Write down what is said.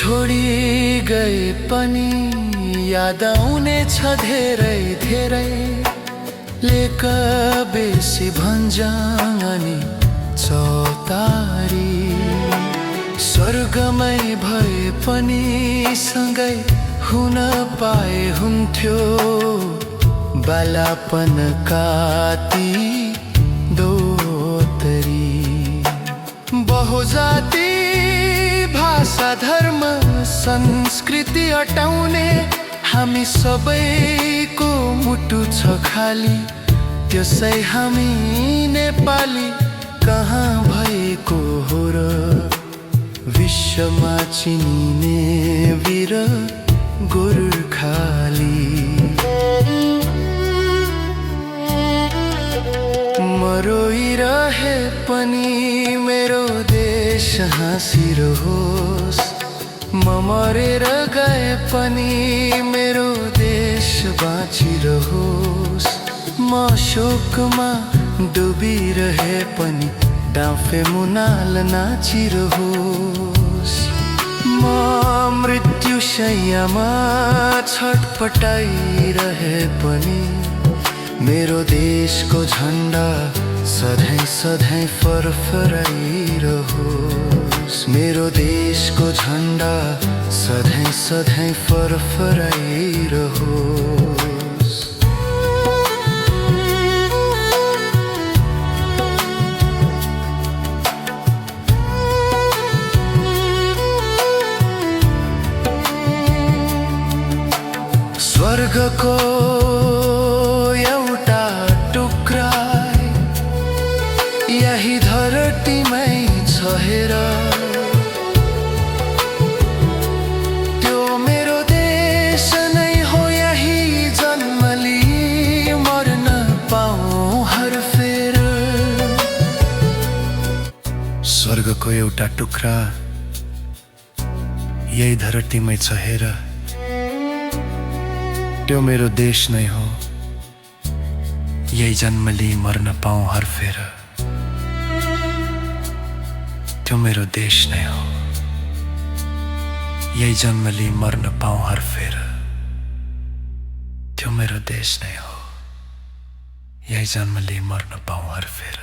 छोडी गए पनि याद आउने छ धेरै धेरै। लेक बेसी भन्जाङ अनि चौतारी। स्वर्गमै भए पनि सँगै हुन पाए हुन्थ्यो। बालापन काती दोतरी। बहुजाति भाषा धर्म संस्कृति अटाउने हामी सबैको मुटु छ खाली। त्यसै हामी नेपाली कहाँ भएको हो र विश्वमा चिनिने वीर गोर्खाली। मरोइरहे पनि मेरो देश हाँसिरहोस्। म मरेर गए पनि मेरो देश बाँचिरहोस्। म शोकमा डुबिरहे पनि डाँफे मुनाल नाचिरहोस्। म मृत्युशय्यामा छटपटाइरहे पनि मेरो देशको झन्डा सधैँ सधैँ फरफराइरहोस्। मेरो देशको झन्डा सधैँ सधैँ फरफराइरहोस्। स्वर्गको एउटा टुक्रा यही धरतीमै छ हेर। त्यो मेरो देश नै हो, यही जन्म लिई मर्न पाऊँ हर फेर। स्वर्गको एउटा टुक्रा यही धरतीमै छ हेर। त्यो मेरो देश नै हो, यही जन्म लिई मर्न पाऊँ हर फेर। त्यो मेरो देश नै हो, यही जन्म लिई मर्न पाऊँ हर फेर। त्यो मेरो देश नै हो, यही जन्म लिई मर्न पाऊँ हर फेर।